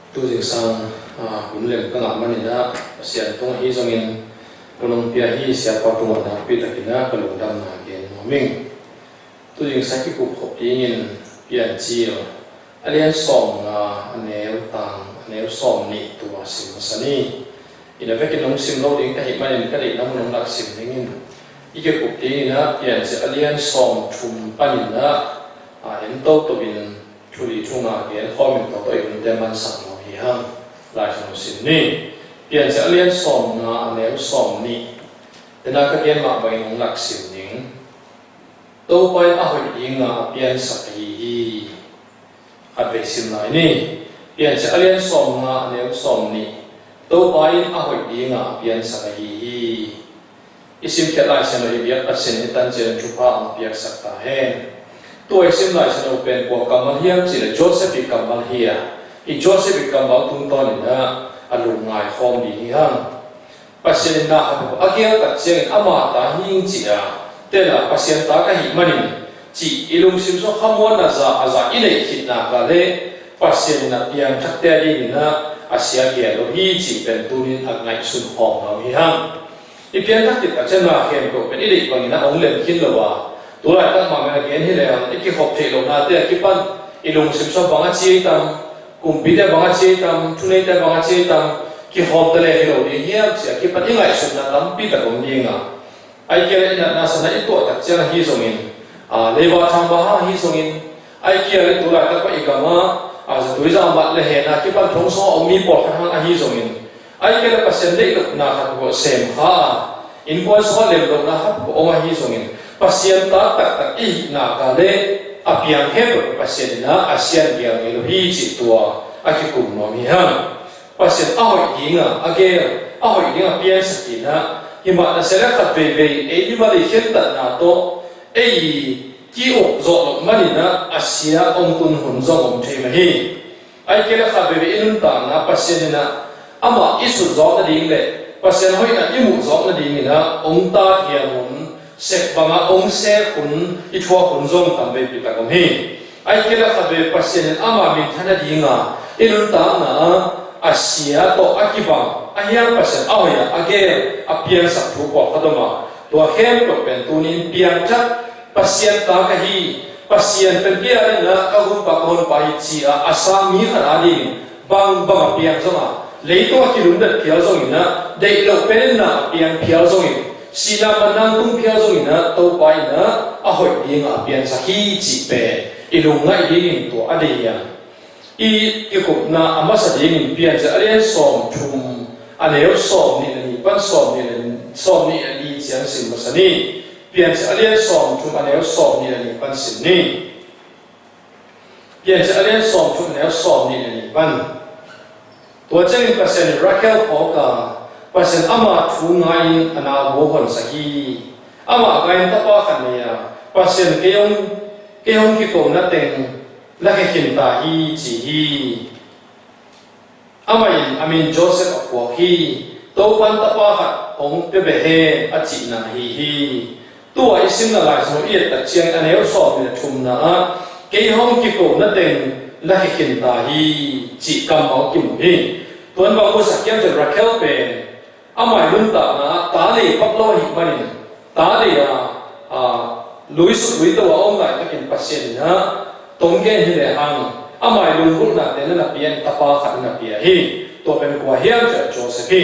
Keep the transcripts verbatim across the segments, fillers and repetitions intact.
Tu zingsang hun lem ka ngah manin ah Pasian tung ahi zongin hun hong pia hi siapa tungah nakpi takin ah ka lungdamna gen nuam ing. Tu zingsang kikup khop dingin Piancil a lian sawmnga a neu tang a neu sawmnih tua sim masa ni. Ina vekin hong sim lo ding ka hih manin ka deihna mun hong lak sim dingin i kikup dingin ah Piancil a lian sawmthum panin ah en toto in thu li thu nga gen khawmin tawh i hunte mansak nuam hi hang. Lai Siangtho sim ni. Piancil a lian sawmnga a neu sawmnih. Tena ka gen mah bangin hong lak sim ding. Topa in a hoih dinga a piansak ahi hi. Khatvei sim lai ni. Piancil a lian sawmnga a neu sawmnih. Topa in a hoih dinga a piansak ahi hi. I simkhiat Lai Siangtho i biak Pasian i tancian thupha ang piaksak ta hen. Tua i sim Lai Siangtho pen kua kammal hiam cih leh Joseph i kammal hi a, i Joseph i kammal tungtawnin ah a lungngai khawm ding hi hang. Pasian in na khat a geel tak ciangin ama ta hi ing ci a, tena Pasian ta ka hih manin cih i lungsim sung khamuanna za a za i neih khitna ka leh Pasian in a piangthakte a dingin ah a sia geel lo hi cih pen tunin a ngaihsun khawm nuam hi hang. I piangthak khit tak ciang na khempeuh pen i deih bangin a hong lem khin lo a, tu laitak mah men a gen hi lehang i kikhop theih lohnate a kipan i lungsim sung bang a ci ei tam, kumpite bang a ci ei tam, thuneite bang a ci ei tam, kikhawm ta leh hi lo ding hiam ci a kipan i ngaihsutna tampi tak om ding a. Ai kei leh i natna sana i tuah tak ciang ahi zongin, a, leiba thang bang hang ahi zongin, ai kei leh tu laitak pa i gam a, a, zatui za mat le hehna kipan thong sung a om mi pawlkhat hang ahi zongin, ai kei leh Pasian deih lohna khat sem kha a, innkuan sung a lem lohna khat om ahi zongin, Pasian ta taktak i hihna ka leh a piang khempeuh Pasian in ah a sia geel ngei lo hi cih tua a kikum nuam hi hang. Pasian a hoih dinga a geel, a hoih dinga piansak in ah, hi mah na sia leh khat veivei ei mimal i khentatna tawh ei ki-uk zawh loh manin ah a sia hong tun hun zong om thei mah hi. Ai kei leh khat veivei i nuntakna Pasian in ah amah i sut zawk nading leh Pasian hoihna i muh zawk nadingin ah hong tat hiam hun, sek banga hong sek hun, i thuak hun zong tam veipi tak om hi. Ai kei leh khat vei Pasian in ama minthan nadinga i nuntakna ah a sia tawh a kibang a hiang Pasian a hoih a, a geel a piansak thu pawlkhat om a, tua khempeuh pen tunin piangthak Pasian ta ka hi, Pasian pen bia in ah ka gumpa ka honpa hi ci a a sang mi khat a ding bangbang a piang zong a, leitung a kilungdet phial zongin ah, deih loh pen in ah a piang phial zongin, sihna manna tung phial zongin ah, Topa in ah a hoih dinga a piansak hi cih pen i lungngaih dingin tua a deih hiam? I kikupna a masa dingin Piancil a lian sawmthum a neu sawmnih le nih pan sawmnih le, sawmnih le nih ciang sim masa ni. Piancil a lian sawmthum a neu sawmnih le nih pan sim ni. Piancil a lian sawmthum a neu sawmnih le nih pan. Tua ciangin Pasian in Rakhel phawk a, Pasian ama thu ngai-in a nau bu honsak hi. Amah ngai-in tapa khat nei a, Pasian kei hong, kei hong kikona teng lakhia khin ta hi ci hi. Amah in a min Joseph a phuak hi. Topan tapa khat hong pia beh hen a cihna ahi hi. Tua i simna Lai Siangtho i et tak ciang a neu sawmnih le thumna ah kei hong kikona teng lakhia khin ta hi cih kammal kimu hi. Tuan bang musak hiam cih leh Rakhel pen amah i nuntakna ah ta nei pak lo ahih manin, ta nei a, a, luisuk luito a om laitakin Pasian in ah tong gen hi lehang amah i lunggulhnate na na pia in tapa khat na pia hi. Tua pen kua hiam cih leh Joseph hi.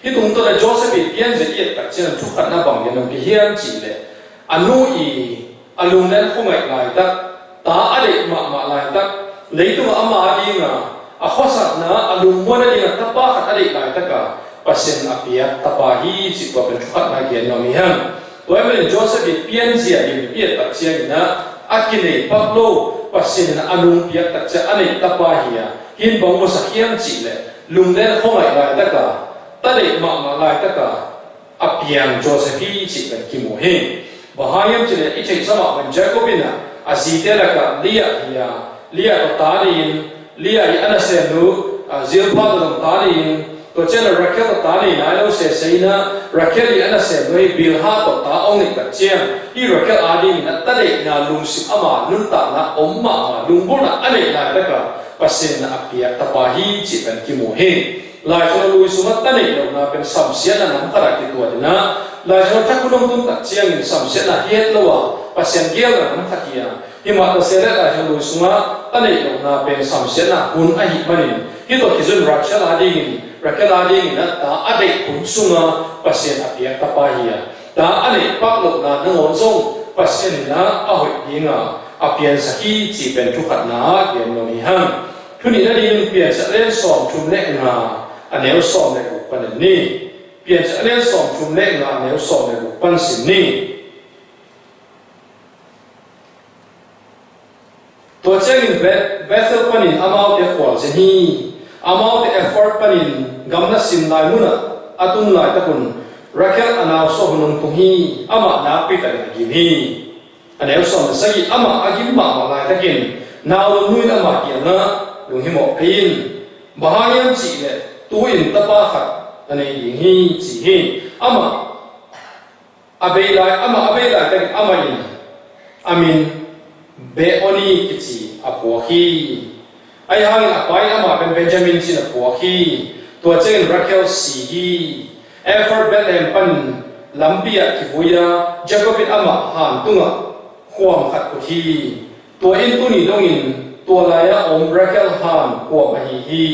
Hih tungtawn a Joseph i pianzia i et tak ciang thu khatna bang gen om kei hiam cih leh a nu i a lunglen khuangaih laitak, ta a deih mahmah laitak, leitungah ama a dinga a khuasakna a lungmuan a dinga tapa khat a deih laitaka Pasian a piak tapa hi cih tua pen thu khatna gen nuam hi hang. Tua ahih manin Joseph i pianzia i et tak ciangin ah a kinei pak lo, Pasian in a nung piak tak ciang a neih tapa hi a, hih in bang musak hiam cih leh lunglen khuangaih laitaka, ta deih mahmah laitaka a piang Joseph hi cih pen kimu hi. Bang hang hiam cih leh i theihsa mah bangin Jacob in ah a zite lakah Leah hi a, Leah tawh ta nei in, Leah i a nasemnu, a, Zilpah tawh zong ta nei in, tua ciang a Rakhel tawh ta nei nai lo sese in ah Rakhel i a nasemnu hi Bilhah tawh ta hong neih tak ciang hih Rakhel a dingin ah ta deihna lungsim ama nuntakna om mahmah, lunggulhna a neih laitaka Pasian in a piak tapa hi cih pen kimu hi. Laisiangtho lui sungah ta neih lohna pen samsiatna nam khatah kituat in ah, Laisiangtho thak hun hong tung tak ciangin samsiatna het lo a, Pasian geelna nam khat hi a, hi mah ta se leh Laisiangtho lui sungah ta neih lohna pen samsiatna hun ahih manin, hih tawh kizui in Rachel a dingin, Rachel a dingin ah ta a deih hun sungah Pasian a piak tapa hi a, ta a neih pak lohna nangawn zong Pasian in ah a hoih dinga a piansak hi cih pen thu khatna ah gen nuam hi hang. Thu nihna dingin Piancil a lian sawmthum le nga, a neu sawm le guk pan en ni. Piancil a lian sawmthum le nga, a neu sawm le guk pan sim ni. Tua ciangin Beth-, Bethel panin amaute khualzin hi. Amaute Ephrath panin gamla sim lai munah a tun laitakun Rachel a nau suah hun hong tung hi. Amah nakpi takin a gim hi. A neu sawm le sagih, amah a gim mahmah laitakin nau lomnu in amah kiangah, lunghimawh kei in, bang hang hiam cih leh tu-in tapa khat na nei ding hi, ci hi. Amah a bei lai, amah a bei laitakin amah in a min Benoni kici a phuak hi. Ahi hangin a pa in amah pen Benjamin ci-in a phuak hi. Tua ciangin Rachel si hi. Ephrath Bethlehem panin lampi ah kivui a, Jacob in amah han tungah khuam khat kut hi. Tua inn tuni dongin tua lai-a om Rachel han khuam ahi hi.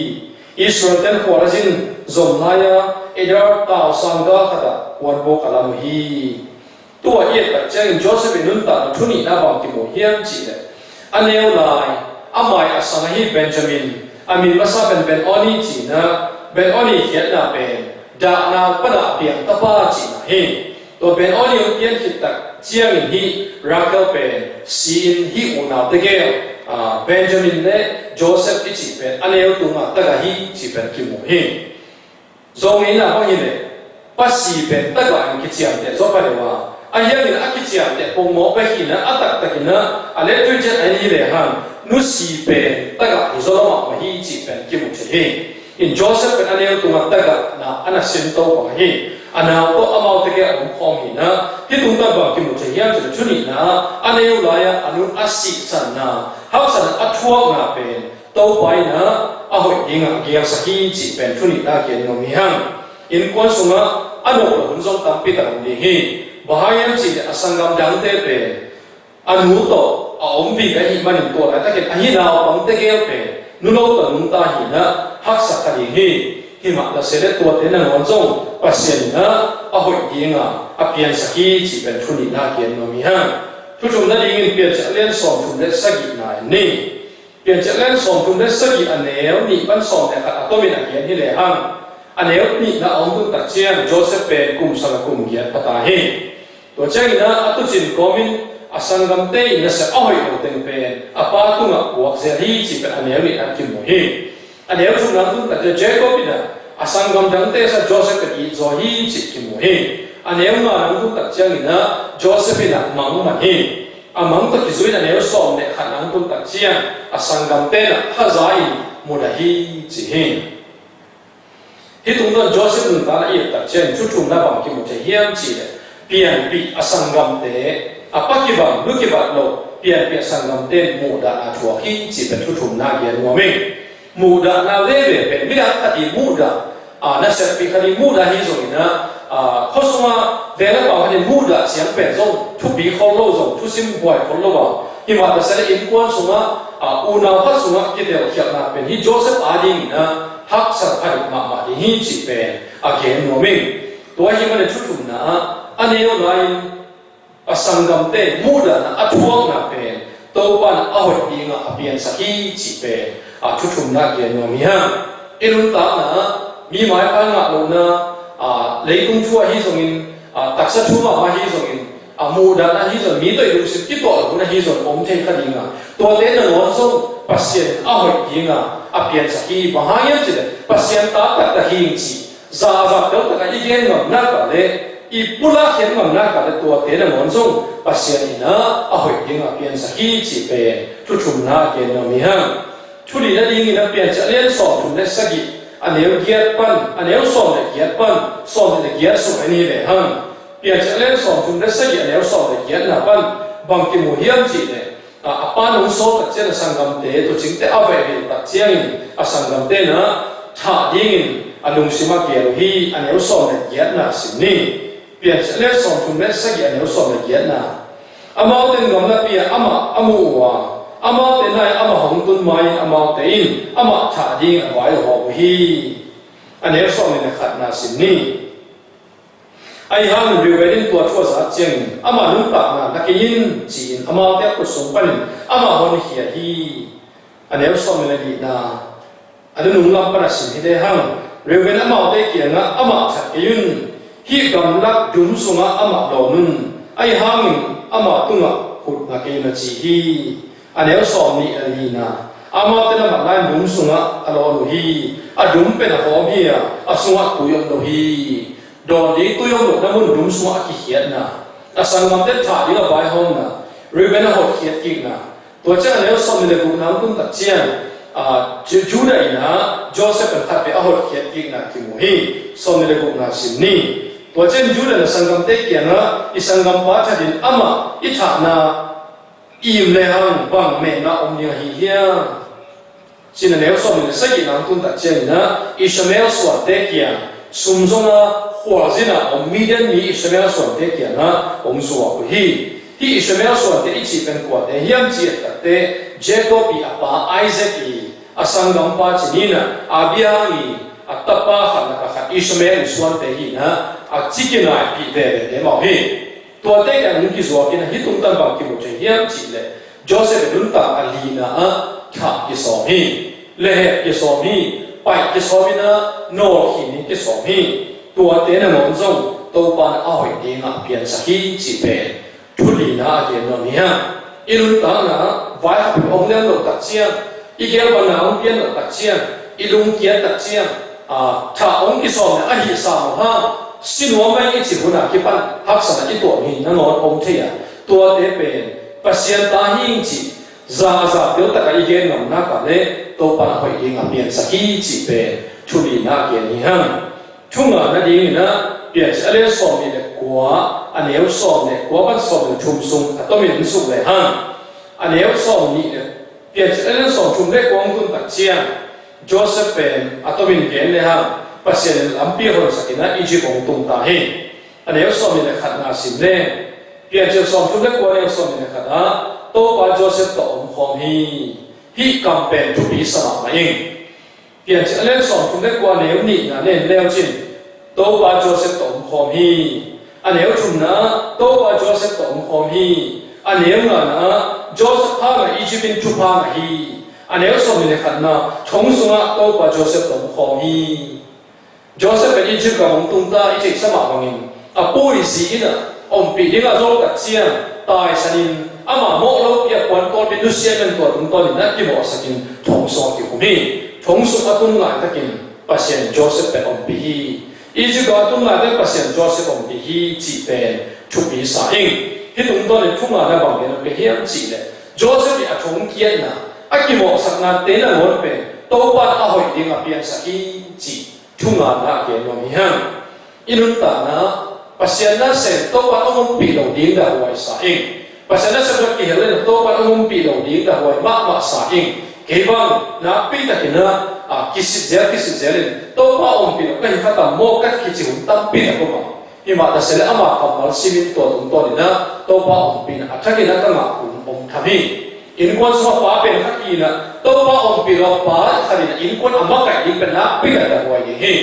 Israel-te'n khual a zin zom lai-a Adar tausang gal khatah puanbuk a lam uh hi. Tua i et tak ciangin Joseph i nuntakna thu nihna bang kimu hiam cih leh, a neu lai, a mai a sang ahi Benjamin, a min masa pen Benoni ci-in ah, Benoni khiatna pen dahna pana a piang tapa cihna hi. Tua Benoni hong pian khit tak ciangin hih Rachel pen si-in hih unau tegel, ah, Benjamin le Joseph i cih pen a neu tunga tagah hi cih pen kimu hi. Zawngin ah bang hi leh, pa si pen tagah in kiciamteh zaw pha deuh a, ahi hangin a kiciamteh pongmawh bek hi-in ah, a taktakin ah a let tui ciat a en hi lehang, nu si pen tagah hi zaw lo mahmah hi cih pen kimu thei hi. In Joseph pen a neu tungah tagahna a na siamto bang hi. A nau tawh amaute kiangah a om khawm hi-in ah, hih tungtawn bang kimu thei hiam cih leh, thu nihna ah a neu lai-a a nu a sihsanna, haksatna a thuakna pen Topa in ah a hoih dingah a geelsak hi cih pen thu nihna gen nuam hi hang. Innkuan sungah a nop loh hun zong tampi tak om ding hi. Bang hang hiam cih leh a sanggam dangte pen a nu tawh a om vik ahih manin tua laitakin ahi naupang tegel pen nu lo tawh nungta hi-in ah haksa kha ding hi. Hi mah ta se leh tuate nangawn zong Pasian in ah a hoih dinga a piansak hi cih pen thu nihna gen nuam hi hang. Thu thumna dingin Piancil a lian sawmthum le sagihna en ni. Piancil a lian sawmthum le sagih, a neu nih pan sawm le khat a tomin a gen hi lehang, a neu nihna a hong tun tak ciang Joseph pen kum sawm le kum giat pha ta hi. Tua ciangin ah a tuucin kawmin a sanggamte in nasep a hoih lo teng pen a pa tungah puak zel hi cih pen a neu nihna kimu hi. A neu thumna hong tun tak ciang Jacob in ah a sanggam dangte sang Joseph pen it zaw hi cih kimu hi. A neu ngana hong tun tak ciangin ah Joseph in ah mang man hi. A mang tawh kizui in a neu sawm le khatna hong tun tak ciang a sanggamte in ah khaza in mudah hi ci hi. Hih tungtawn Joseph nuntakna i et tak ciang thu thumna bang kimu thei hiam cih leh, pianpih a sanggamte, a pa kibang nu kibat loh pianpih a sanggamte in muhdahna thuak hi cih pen thu thumna gen nuam hi. Muhdahna veve pen midang khat i muhdah, a, naseppih khat i muhdah hi zongin ah, a, khua sungah veng le pau khat i muhdah ciang pen zong thupi khol lo, zong thusim huai khol lo a, hi mah ta se leh innkuan sungah, a, unau khat sungah kitelkhialhna pen hih Joseph a dingin ah haksa kha deuh mahmah ding hi cih pen a gen nuam hi. Tua ahih manin thu thumna ah a neu lai-in a sanggamte muhdahna a thuakna pen Topa in a hoih dingah a piansak hi cih pen a thu thumna gen nuam hi hang. I nuntakna ah mi maipha ngah lohna, a, leitung thu ahi zongin, a, taksa thu mahmah ahi zongin, a, muhdahna ahi zongin, mi tawh i lungsim kituak lohna ahi zongin om thei kha ding a, tuate nangawn zong Pasian in a hoih dingah a piansak hi. Bang hang hiam cih leh Pasian ta taktak hi ing cih zahzah deuh takah i gen ngam nak leh, i pulak khiat ngam nak leh tuate nangawn zong Pasian in ah a hoih dingah piansak hi cih pen thu thumna gen nuam hi hang. Thu lina dingin ah Piancil a lian sawmthum le sagih, a neu giat pan, a neu sawm le giat pan sawm le giat sung en hi lehang, Piancil a lian sawmthum le sagih, a neu sawm le giatna pan bang kimu hiam cih leh, a, a pa nong sawl tak ciang a sanggamte, tuucingte a veivei tak ciangin a sanggamte in ah thah dingin a lungsim a kial uh hi. A neu sawm le giatna sim ni. Piancil a lian sawmthum le sagih, a neu sawm le giatna. Amaute in gamlapi ah amah a mu uh a, amaute nai amah hong tun ma-in amaute in amah thah ding a vaihawm uh hi. A neu sawm le khatna sim ni. Ahi hangin Reuben in tua thu a zak ciangin, "Ama nuntakna na kei in," ci-in amaute a khut sung panin amah honkhia hi. A neu sawm le nihna, a nunung lam pan a sim hi lehang, Reuben amaute kiangah, "Amah that kei un. Hih gamlak dum sungah amah lawn un. Ahi hangin ama tungah khut nga kei un," a ci hi. A neu sawm nih le lina, amaute in amah lain dum sungah a lawn uh hi. A dum pen a hawm hi a, a sungah tui om lo hi. Dawn ding tui om lohna mun dum sungah a kikhiatna, a sanggamte thah ding a vaihawmna, Reuben a hotkhiat kikna. Tua ciang a neu sawm nih le gukna hong tun tak ciang, a, Ju-, Judah in ah Joseph pen khatvei a hotkhiat kikna kimu hi. Sawm nih le gukna sim ni. Tua ciang Judah in a sanggamte kiangah, "I sanggampa that in amah i thahna i im lehang bang mehna om ding ahi hiam?" Cin a neu sawm nih le sagihna hong tun tak ciangin ah Ishmael suante kiang, sum zong a khualzin a om Midian mi Ishmael suante kiangah hong zuak uh hi. Hih Ishmael suante i cih pen kuate hiam cih takte, Jacob i a pa Isaac i a sanggampa ci ni in ah, Abraham i a tapa khat lak a khat Ishmael i suante hi in ah, a ci kinaipih veve te mah uh hi. Tuate kiang hong kizuak in ah hih tungtawn bang kimu thei hiam cih leh, Joseph i nuntak a lina ah thah kisawm hi, lehhek kisawm hi, paih kisawm in ah nawlkhin ding kisawm hi. Tuate nangawn zong Topa in a hoih dingah a piansak hi cih pen thu lina a gen nuam hi hang. I nuntakna ah vai khat hong liam loh tak ciang, i gelbanna hong pian loh tak ciang, i lungkiat tak ciang, a, thah hong kisawm le ahi sam uh hang, si nuam mai i cih hun a kipan haksatna i tuah hi nangawn om thei a, tuate pen Pasian ta hi ing cih za a za tel takah i gen ngam nak leh Topa in a hoih dingah a piansak hi cih pen thu lina a gen hi hang. Thu ngana dingin ah Piancil a lian sawm nih le kua, a neu sawm le kua pan sawm le thum sung a tomin en suk lehang, a neu sawm nih le, Piancil a lian sawm thum le kua hong tun tak ciang, Joseph pen a tomin gen lehang, Pasian in lampi honsak in ah Egypt hong tung ta hi. A neu sawm nih le khatna sim leng, Piancil sawm thum le kua, a neu sawm nih le khat ah, Topa Joseph tawh omkhawm hi. Hih kam pen thupi sa mahmah ing. Piancil a lian sawm thum le kua, a neu nihna en le uh cin, Topa Joseph tawh omkhawm hi. A neu thumna ah, Topa Joseph tawh omkhawm hi. A neu ngana ah, Joseph hangah Egypt in thupha ngah hi. A neu sawm nih le khatna, thong sungah Topa Joseph tawh omkhawm hi. Joseph pen Egypt gam hong tung ta, i theihsa mah bangin, a pu i zi in ah ompih dingah a zol tak ciang, taisan in, ama mawh lopi a puan tawlpi nusia in tua tungtawn in ah kimawhsak in thong sung ah kikhum hi. Thong sung a tun laitakin Pasian in Joseph pen ompih hi. Egypt gam a tun laitakin Pasian in Joseph ompih hi cih pen thupi sa ing. Hih tungtawn in thu ngana bang gen nuam ka hiam cih leh, Joseph i a thong kiatna, a kimawhsaknate nangawn pen Topa in a hoih dingah a piansak hi cih thu ngana a gen nuam hi hang. I nuntakna ah Pasian nasem Topa in hong ompih lo ding dahhuai sa ing. Pasian nasem tawh kihel in Topa in hong ompih lo ding dahhuai mahmah sa ing. Kei bang nakpi takin ah, a, kisit zel, kisit zel in, Topa ompih lo ka hi kha tam maw, ka kici hun tampi tak om a. Hi mah ta se leh ama kammal simin tua tungtawn in ah Topa ompihna a thakin ah ka ngah hun om tham hi. Innkuan sungah pa pen khat in ah Topa ompih lo a pa khat in ah innkuan a makaih ding pen nakpi takin a huai ding hi.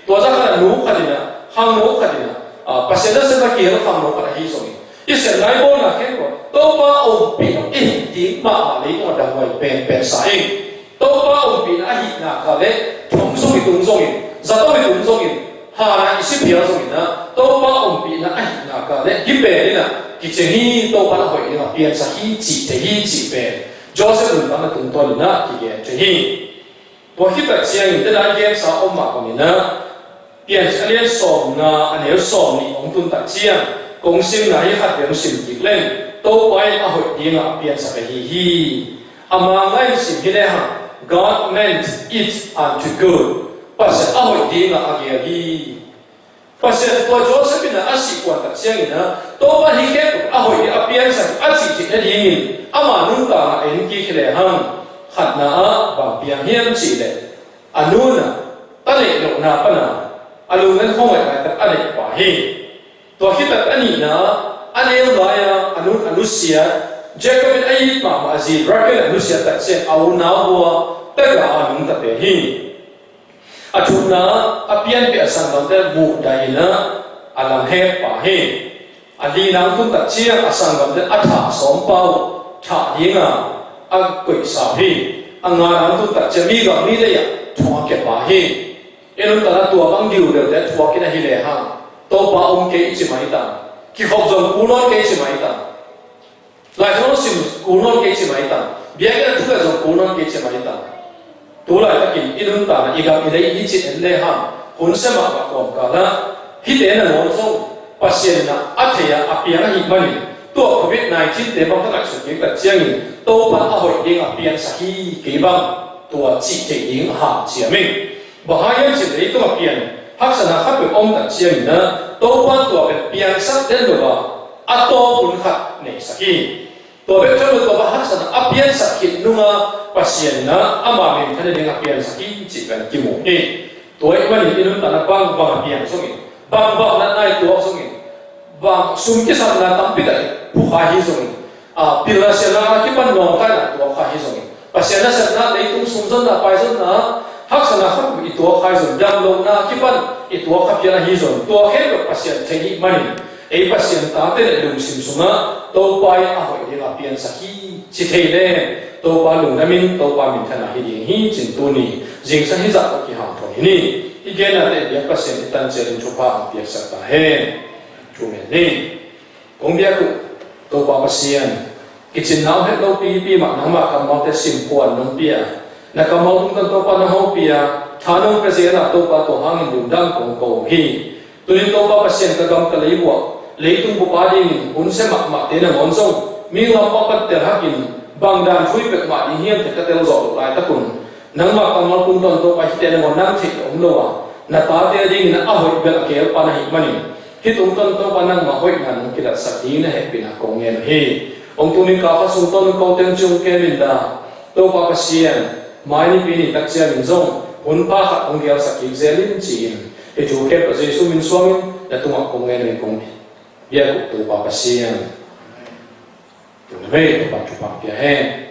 Tua zah khat ah nu khat in ah, khangno khat in ah, a, Pasian nasem a kihel khangno khat ahi zongin, i sem nai bawlna khempeuh Topa ompih lo i hih ding mahmah leitungah dahhuai penpen sa ing. Topa ompihna ahih nak leh thong sung i tung zongin, zato i tung zongin, hana i si phial zongin ah, Topa ompihna ahih nak leh hih pen in ah kicing hi, Topa in a hoih dingah a piansak hi cih thei hi cih pen Joseph nuntakna tungtawn in ah kigen thei hi. Tua khit tak ciangin, tena i gensa om mah bangin ah, Piancil a lian sawmnga, a neu sawmnih hong tun tak ciang, kong simna hi khat vei hong sim kik leng, Topa in a hoih dingah a piansak ahi hi. A mangngilh in sim hi lehang, "God meant it unto good." Pasian a hoih dingah a geel hi. Pasian tua Joseph in a sih kuan tak ciangin a, Topa hih khempeuh a hoih ding a piansak a cih theih nadingin ama nuntakna en kik hi lehang, khatna ah bang piang hiam cih leh a nu in a, a neih lohna pan a, a lunglen khawng ngaih laitak a neih pah hi. Tua khit tak a nihna ah, a neu lai-a a nu a nusiat, Jacob in a it mahmah a zi Rachel a nusiat tak ciang a unau vua pek a a nungta pen hi. A thumna ah a pianpih a sanggamte muh dai in a, a lam hek pah hi. A lina hong tun tak ciang a sanggamte a thah sawm pah uh thah ding a a koihsa uh hi. A ngana hong tun tak ciang mi gam mi lei ah thuak a kia pah hi. I nuntakna tua bang diudiute thuak in a hi lehang, Topa om kei i ci mai ta, kikhop zong kul nawn kei i ci mai ta, Lai Siangtho sim kul nawn kei ci mai ta, biakinn a thukhen zong kul nawn kei ci mai ta. Tu laitakin i nuntakna, i gam, i lei i cih en lehang, hun sia mahmah kawmkal ah hihte nangawn zong Pasian in a thei a, a piang ahih manin, tua covid nineteen te bang ka ngaihsut kik tak ciangin Topa a hoih ding a piansak hi kei bang, tua cih theih ding a hang ciam ing. Bang hang hiam cih leh leitung a pian haksatna khatpeuh om tak ciangin a, Topa tua pen piangsak den lo a, a tawp hun khat neisak hi. Tua bek tham lo, tua bang haksatna a piansak khit nung a, Pasian in a ama minthan ding a piansak hi cih pen kimu hi. Tua ahih manin i nuntakna bangbang a piang zongin, bangbang natna i tuak zongin, bang sum kisapna tampi tak i phukhia hi zongin, a, pilna siatna a kipan nawngkaina tuak kha hi zongin, Pasian nasepna, leitung sumzonna paizonna, haksatna khat i tuak kha hi zongin, damlohna a kipan i tuak kha phial ahi zongin, tua khempeuh Pasian thei ahih manin, ei Pasian tate leh lungsim sungah Topa in a hoih ding a piansak hi ci thei leh, Topa lungdamin, Topa minthanna hi ding hi cih tuni zingsang hizah tawh kihanthawn hi ni. I gennate biak Pasian i tan ciat in thupha hong piaksak ta hen. Thu ngen ni. Kong biak uh Topa Pasian, kicinna om het lopipi mah nangmah kammalte simkhuan nong pia, na kammal tungtawn Topa nong hopih a, tha nong pia zel a, Topa tua hangin lungdam kong ko hi. Tunin Topa Pasian, ka gam ka lei uah leitung bup a dingin hun sia mahmahte nangawn zong mi lam pampan tel hakin, bang dan thu i pek mah ding hiam cih ka tel zawh loh laitak un, nangmah kammal tungtawn Topa hihte nangawn nang theih om lo a, na tate a dingin a hoih bel a keel pa na hih manin, hih tungtawn Topa nangmah hoihna nong kilatsak dingin na hehpihna kong ngen uh hi. Hong tungin kha sung tawh kote hong ci hong kem inla, Topa Pasian, mai nipi ni tak ciangin zong hun pha khat hong gelsak kik zel in ci-in, hih thu khempeuh Jesuh min suangin na tungah kong ngen uh hi. Kong biak uh Topa Pasian, tung na vei Topa thupha pia hen.